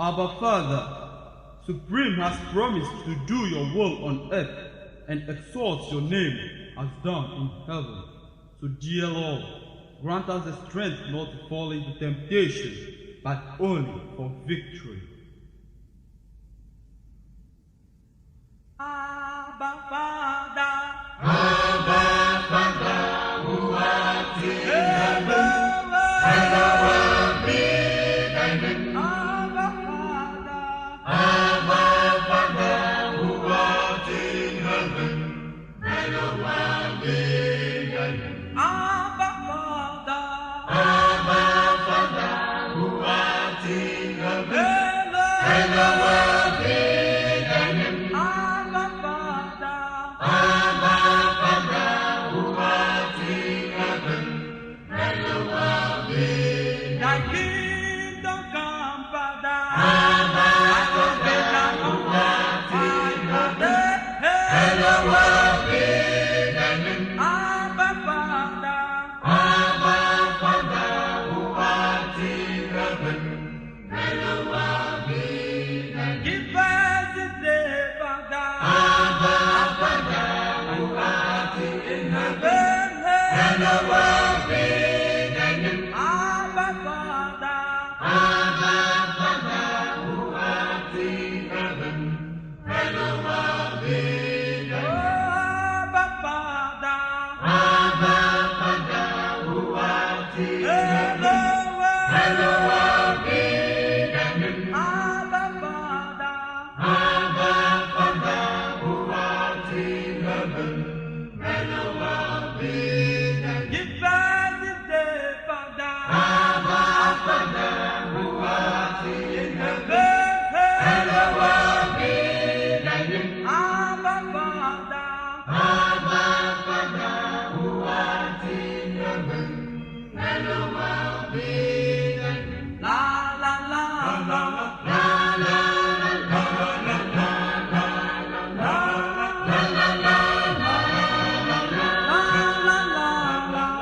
Abba Father, Supreme has promised to do your will on earth and exalt your name as done in heaven. So, dear Lord, grant us the strength not to fall into temptation, but only for victory. Abba Father. Abba Father, who art in heaven. Hallowed be thy name. Abba Father. Abba Father, who art in heaven, hallowed be thy name. Give us this day, Father. Abba Father, who art in heaven, hallowed be thy name. Abba Father. Abba Father, who art in heaven, hallowed be thy name. La la la la la la la la la la la la la la la la la la la.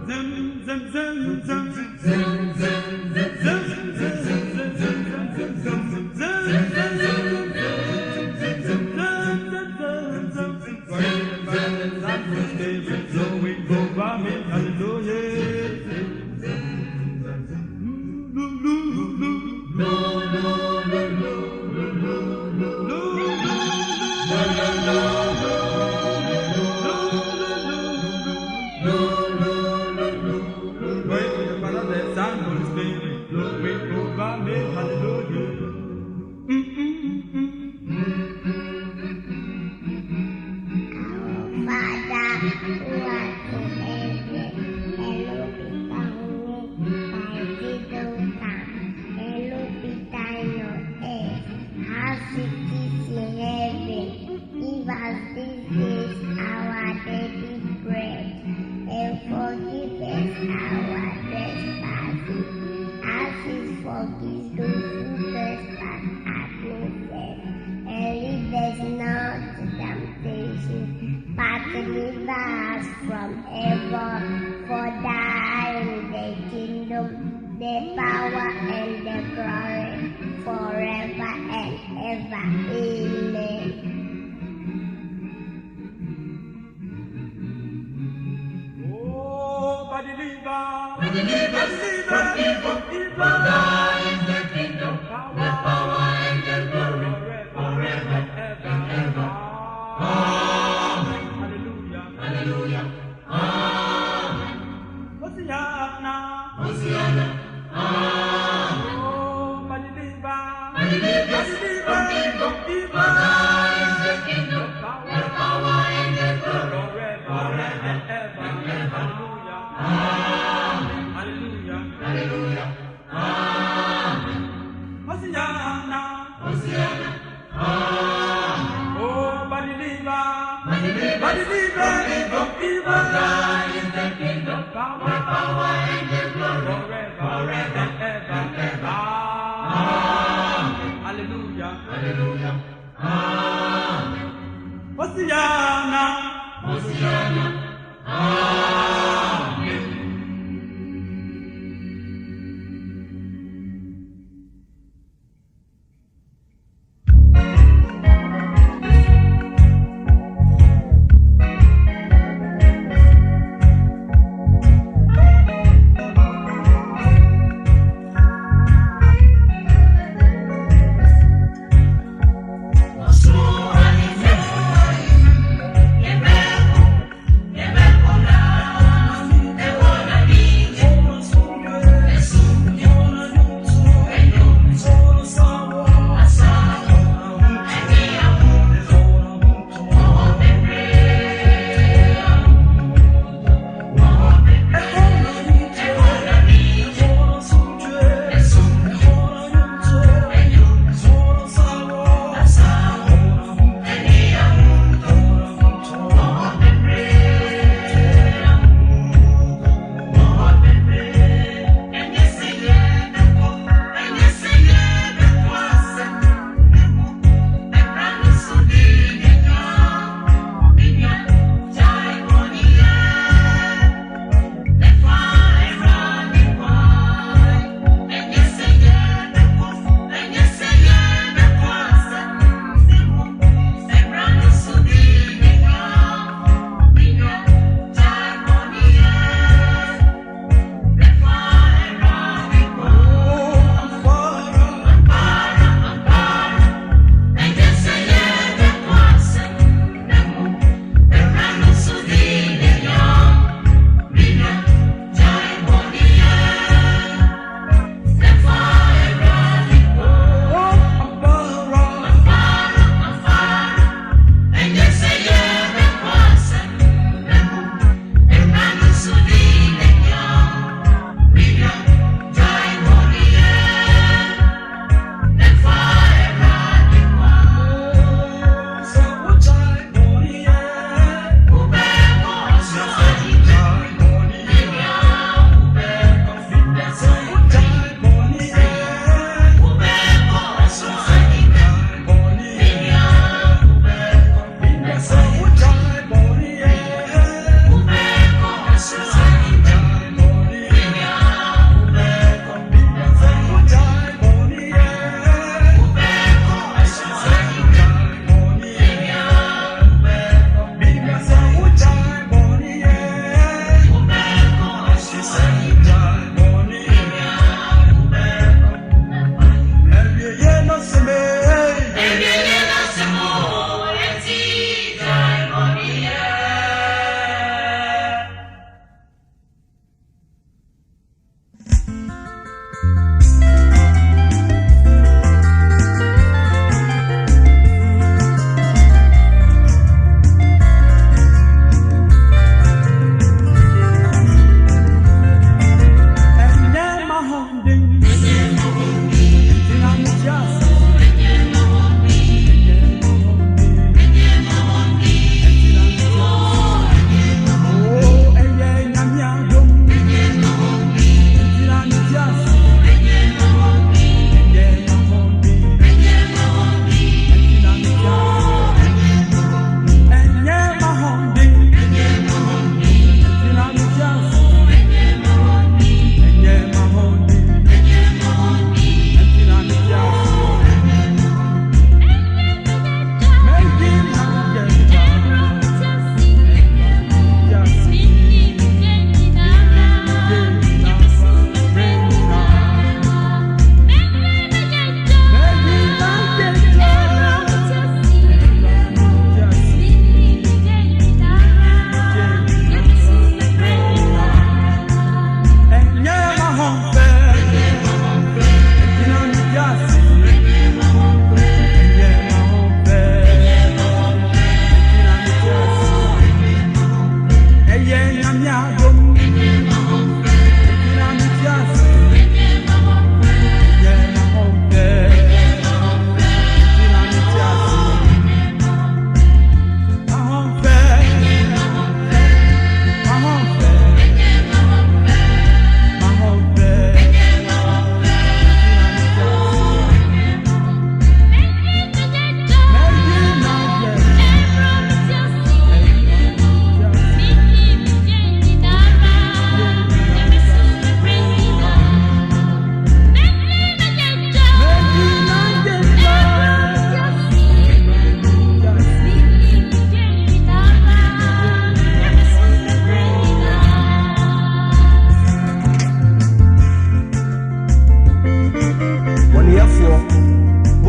Zim zim zim zim zim zim zim zim zim zim zim Hallelujah. Our Father, who art in heaven, hallowed be thy name. Thy kingdom come, hallowed be thine on earth, as it is in heaven. Give us this day our daily bread, and forgive us our trespasses, as we forgive those who trespass against us. And lead us not to temptation, but deliver us from evil. For thine is the kingdom, the power, and the glory, forever and ever. Amen. Oh, but deliver, Deliver us from evil. For thine is the kingdom, the power, and the glory, forever and ever. Amen. Hallelujah. Hallelujah. Amen. Hosiana. Hosiana. Amen. Oh, but deliver, Deliver us from evil. For thine is the kingdom, the power, and the glory, forever and ever. and ever. Hallelujah. Amen. Hallelujah. Hallelujah. Amen. Hosiana. Hosiana. Amen. Oh, but deliver, Deliver us from evil. For thine is the kingdom, the power, and the glory, forever and ever. and ever. Amen. Hallelujah. Hallelujah. Amen. Hosiana. Hosiana. Amen. Amen.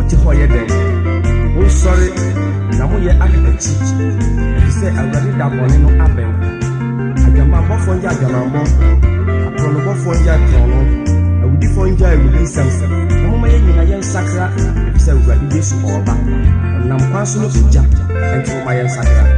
Mote hɔ yɛ dɛn? Monsɔre, na moyɛ aka akyi, efisɛ Awurade da bɔne no abɛn. Adwamammɔfoɔ ngyae adwamammɔ, akorɔnobɔfoɔ ngyae korɔno, awudifoɔ ngyae awudisɛm, na momma yɛn nyinaa yɛnsakra, efisɛ Awurade Yesu ɔreba. Ɔnam kwan so no ogya, enti momma yɛnsakra.